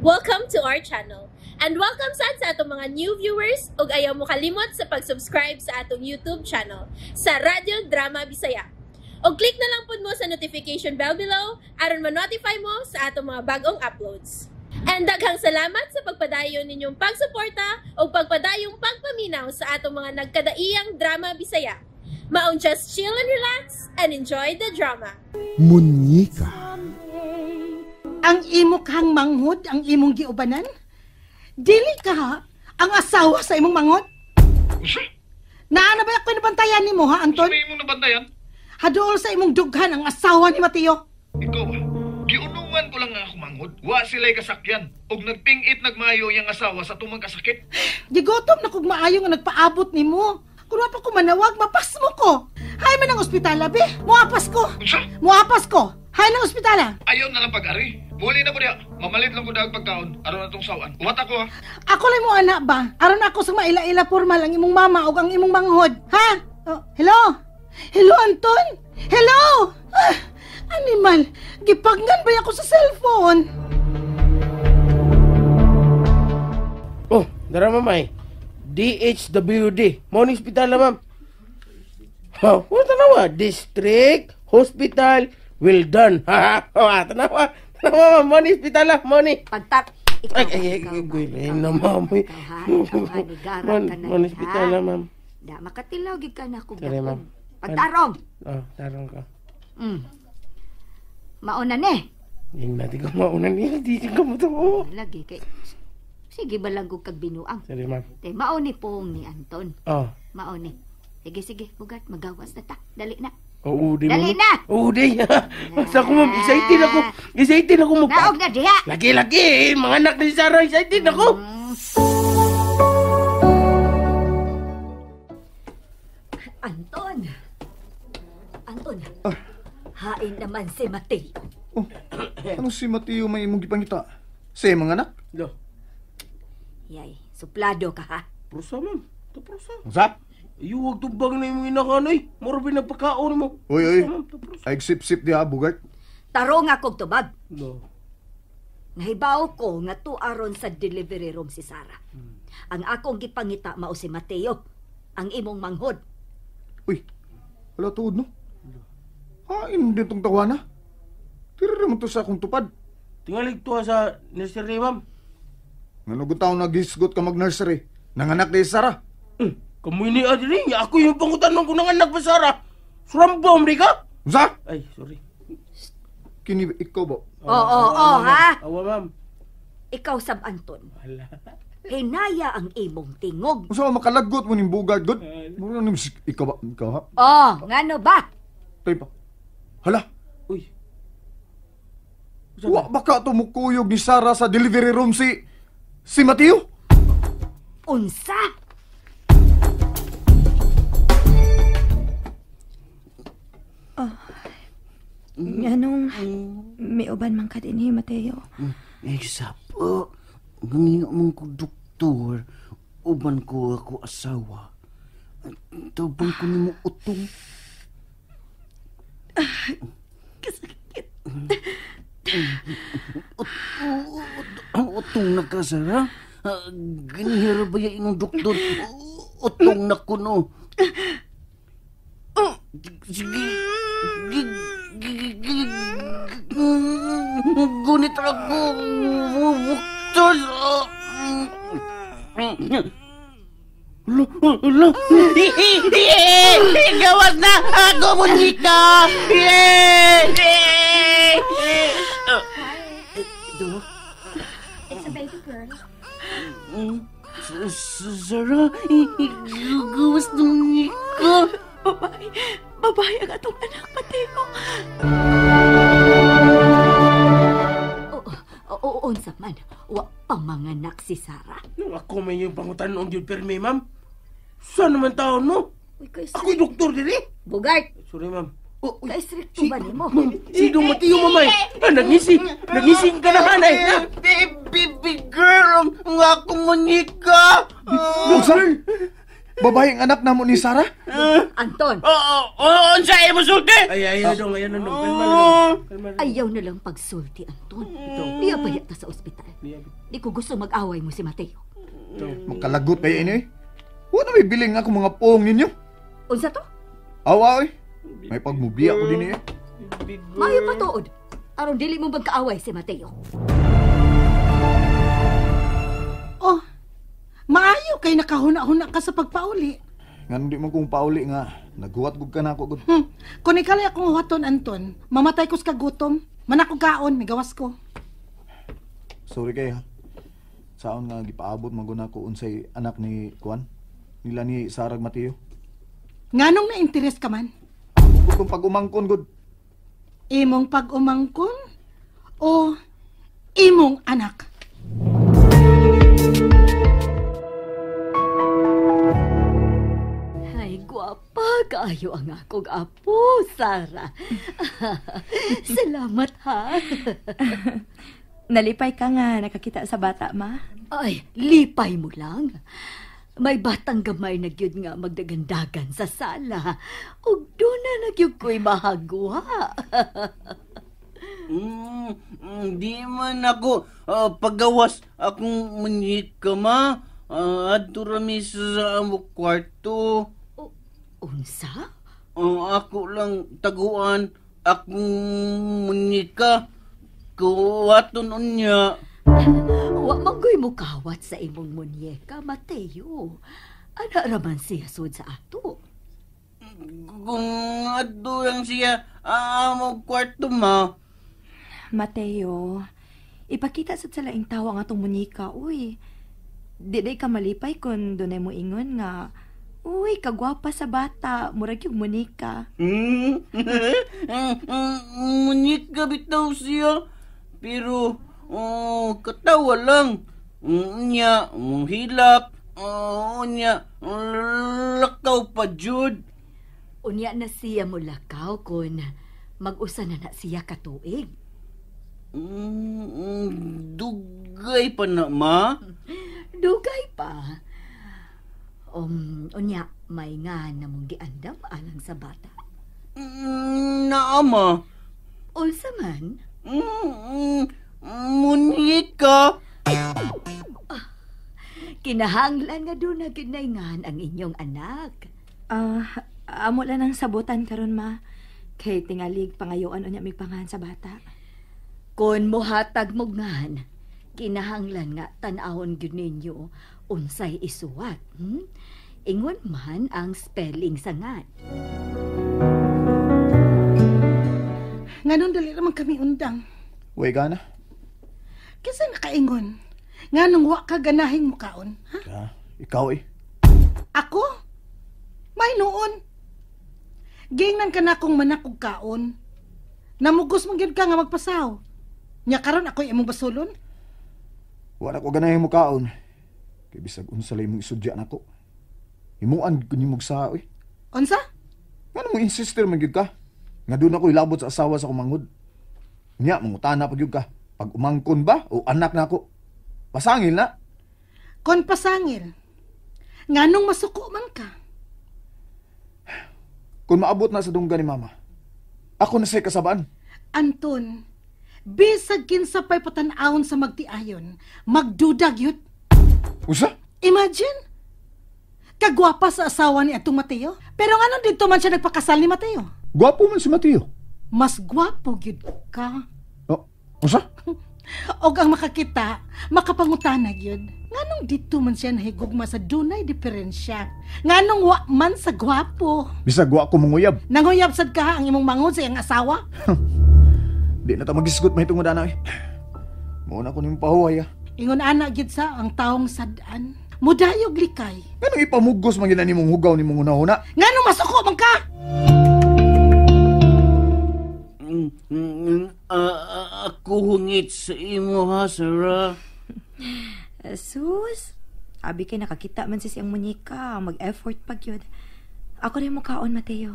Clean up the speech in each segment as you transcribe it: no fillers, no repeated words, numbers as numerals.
Welcome to our channel. And welcome sad sa atong mga new viewers ug ayaw mo kalimot sa pag-subscribe sa atong YouTube channel sa Radyo Drama Bisaya. Og click na lang pud mo sa notification bell below aron ma-notify mo sa atong mga bagong uploads. And daghang salamat sa pagpadayon ninyong pagsuporta ug pagpadayong pagpaminaw sa atong mga nagkadaiyang drama Bisaya. Maong just chill and relax and enjoy the drama. Munyika. Ang imo kang manghod, ang imong giubanan? Dili ka ha, ang asawa sa imong manghod? Unsa? Naa na ba ako'y nabantayan nimo ha, Anton? Unsa imong nabantayan? Haduol sa imong dughan ang asawa ni Mateo. Ikaw ba? Giunungan ko lang nga ako manghod. Wa sila'y kasakyan. Og nagpingit nagmayo yang asawa sa tumang kasakit. Gigutom na kog maayo nga nagpaabot nimo. Kung wa pa ko manawag, mapasmo ko. Hay man ang ospitala, be. Muapas ko. Unsa? Muapas ko. Hay ng ospitala. Ayaw na lang pag-ari. Muli na ko diha. Mamalit lang ko dag pagkaon. Aron atong sawan. Uwat ako ha. Ako lang mo anak ba? Aron ako sa maila-ila formal ang imong mama o ang imong manghod. Ha? Oh, hello? Hello, Anton? Hello? Ah, animal, gipagnan ba ako sa cellphone? Oh, dara mamay. DHWD. Morning hospital na, ma'am. Ha, oh, tanawa. District Hospital Well done. Ha, ha, tanawa. Tanawa, ma'am. Morning hospital na. Morning. Pagtak... Ikaw, Ay, ay, ay, ay, na, ma'am. Ikaw, ha? Ikaw, ha? Nigara ka na, Morning hospital na, ma'am. Da, makatilaw, gid ka na kung Sorry, ma'am. Pagtarong. Oh, tarong ka. Mauna ni. Yung natin ko mauna ni. Hindi ko mo to. Lagi kay... Sige, balanggo kag binuang. Sorry, ma'am. Te, mauni pong ni Anton. Oh. Mauni. Sige, sige, Bugat, magawas na ta. Dali na. Oo, di Dali na! Oo, di. Basta ko, ma'am. Excited ako. Excited ako. Naog na diha! Lagi, lagi. Mga anak ni Sarah, excited ako. Anton! Anton! Hain naman si Mateo. Oh, ano si Mateo may imong gipangita? Sa imong anak? Do. Yay, suplado ka ha? Prosa, ma'am. Ito prosa. Unsa? Iyo, wag tubang na imong inakanoy. Mura ba nagpakaon mo? Uy, uy. Prosa, ma'am. Ay, sip-sip diha, Bugart. Tarong akong tubag. Do. Nahibaw ko nga tuaron sa delivery room si Sarah. Ang akong gipangita mao si Mateo, ang imong manghod. Uy, wala tuod no? Hain din tong tawana. Tira naman to sa akong tupad. Tingalig tuwa sa nursery, ma'am. Ngano taon nagisgot ka mag-nursery? Nanganak ni Sarah. Kamuy ni Adri, ako yung pangutanong ko nanganak ba, Sarah? Surambom, di ka? Unsa? Ay, sorry. Kini, ikaw ba? Oo, oo, ha? Awa, ma'am. Ikaw, Sab Anton. Wala. Hinaya ang imong tingog. Unsa makalagot mo ning Bugart, god? Mura ning ikaw ba? Ikaw ha? Oh, ngano ba? Tay pa. Hala. Uy. Wa baka tumukuyog ni Sarah sa delivery room si Mateo? Unsa? Oh. Nganong may uban man ka din, Mateo? Eh, sapo. Nangino mong ko, doktor. Uban ko ako asawa. Tabang ko nimo utong. Kasakit. Utong na ka, Sarah. Ganihira ba yung imong doktor? Utong na ko, no? Sige. Gunit ako. Buktos. Ala, ala. Gawas na ako, munyika. It's a baby girl. Sarah, gawas na munyika. Babae, babae ang atong anak, Mateo. Oo, unsa man. Wa pa manganak si Sarah. Nung ako may yung pangutanong yun, permi, ma'am. Saan naman taon mo? Uy, kay Ako'y doktor diri. Bugart. Sorry, ma'am. Oh, uy. Kay stricto ba nimo? Ma'am, si Dong Mateo, mamay. Ah, nagising. Nagising ka na, hanay. Baby girl, ang akong munyika. Unsa? Babae ang anak namo ni Sarah? Anton! Oo, unsa imo sulti? Ay, ay, dong, ayan na dong. Kalma lang. Ayaw na lang pagsulti, Anton. Diya pa yata sa ospital. Di ko gusto mag-away mo si Mateo. Makalagot kayo ini. Wala may biling ako mga poong ninyo. Unsa to? Awa, oy. May pagmubiya ko din eh. Mayo patuod. Aron dili mo magkaaway si Mateo. Oh, maayo kay nakahuna-huna ka sa pagpauli. Nga di mo kong pauli nga. Naguwat gud ka na ako gud. Kung ikalay akong huwaton, Anton, mamatay ko sa kagutom. Manakog kaon, may gawas ko. Sorry kay ha. Saon nga gipaabot man gud nako unsay anak ni Kuan? Nila ni Sarag Mateo. Nganong na-interest ka man? Ako gud kong pag-umangkon gud. Imong pag-umangkon o imong anak? Ay, gwapa kaayo ang akong apo, Sarah. Salamat ha. Nalipay ka nga nakakita sa bata, ma. Ay, lipay mo lang. May batang gamay na gyud nga magdagandagan sa sala. Ug doon na nagyud ko'y mahagwa. Di man ako pagawas akong munyika, ma. Adto rami sa among kwarto. Unsa? Ako lang taguan akong munyika. Kuwaton unya. Wa manggoy mukawat sa imong munyeka, Mateo. Ana raman siya sud sa ato. Kung adto lang siya among kwarto, ma. Mateo, ipakita sad sa laing tawo ang atong munyika, uy. Di day ka malipay kung dunay mo ingon nga, uy, kagwapa sa bata, murag yung munyika. Munyika bitaw siya, pero katawa lang. Unya, munghilak. Unya, lakaw pa jud. Unya na siya mo lakaw kun mag-usa na siya katuig. Dugay pa na, ma. Dugay pa. Unya, may nga na mong giandam alang sa bata. Naa, ma. Unsa man? Munyika. Kinahanglan nga doon na ginayngan ang inyong anak. Amo lang ang sabutan karon, ma. Kay tingalig pangayoan unya migpangahan sa bata. Kon mohatag mo ngan, kinahanglan nga tan-awon gyud ninyo unsay isuwat. Ingon man ang spelling sa ngan. Nganon dali raman kami undang. Way gana. Kinsa nakaingon? Nganong wa ka ganahing mukaon, ha? Ah, ikaw eh. Ako? May noon. Giingnan ka na akong manak og kaon. Namugos man gyud ka nga magpasaw. Nya karon ako'y imong basulon? Wa na ko ganahing mukaon. Kay bisag unsa lay imong isudya nako. Himuan gyud nimo sa oy. Unsa? Ngano mo insister man gyud ka? Nga doon ako ilabot sa asawa sa kumangod. Nya mangutana pa gyud ka. Pag umangkon ba o anak na ako? Pasangil na. Kon pasangil, nganong masuko man ka? Kung maabot na sa dunggan ni mama, ako na sa'y kasabaan. Anton, bisag kinsa pa'y patan-awon sa magtiayon, magdudag yun. Usa? Imagine, kagwapa sa asawa ni atong Mateo. Pero nganong dito man siya nagpakasal ni Mateo? Gwapo man si Mateo. Mas gwapo gyud ka. Oh, usa? Og ang makakita, makapangutana gyud. Nganong dito man siya nahigugma sa dunay diferensya? Nganong wa man sa gwapo? Bisag wa ko manguyab. Nanguyab sad ka ang imong mangod sa iyang asawa? Di na ta magisgot mahitungod ana eh. Mao na ko nimong pahuway ah. Ingon ana gyud sa ang taong sad-an. Mudayog likay. Nganong ipamugos man gyud na nimong hugaw nimong hunahuna? Nganong masuko man ka? Ako hungit sa imo ha, Sarah. Sus, abi kay nakakita man si siyang munyika, mag-effort pag yun. Ako rin mukaon, Mateo.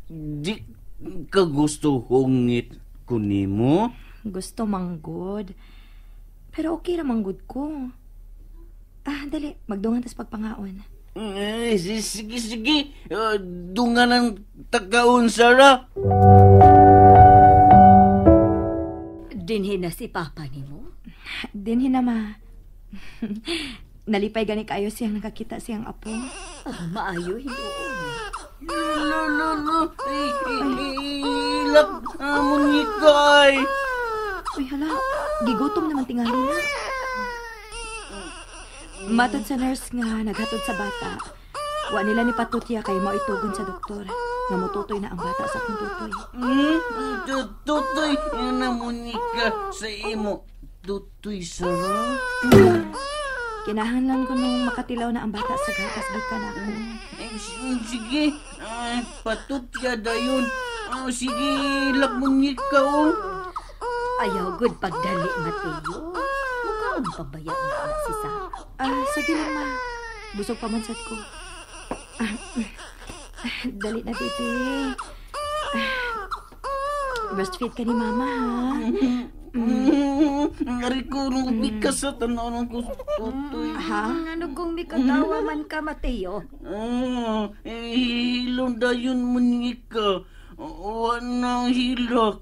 Di ka gusto hungit ko nimo? Gusto manggod. Pero okay ra manggod ko. Ah, dali, magdungan tas pagpangaon. Eh, sige, sige. Dungan ang takaon, Sarah. Dinhi na si Papa nimo? Dinhi na, ma. Nalipay gani kayo siyang nakakita siyang apo. Oh, maayo hinuon. Lo, lo, lo. Ilak, munyika ay. Uy, hala. Gigutom naman tingali na. Matod sa nurse nga naghatod sa bata. Wa nila ni patutya kay mao itugon sa doktor. Nga motutoy na ang bata sa akong tutoy. Tutoy na munyika sa imo. Tutoy, Sarah. Kinahanglan ko nung makatilaw na ang bata sa gatas gikan ako. Sige, patutya dayon. Sige, ilak munyika oh. Ayaw good pagdali, Mateo. Mukaon pabaya na si Sarah. Sige lang, ma. Busog pa man sad ko. Dali na, baby. Breastfeed ka ni mama, ha? Ari ko, nung bikas sa tanaw ko tutoy. Ha? Ano kung mikatawa man ka, Mateo? Hilong dayon munyika. Wa na hilak.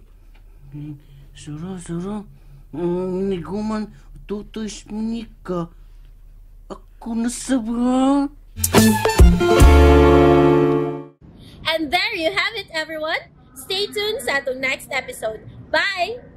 Sarah, Sarah. Niguman tutoy sa munyika. Ako na sa ba? And there you have it, everyone. Stay tuned sa atong next episode. Bye!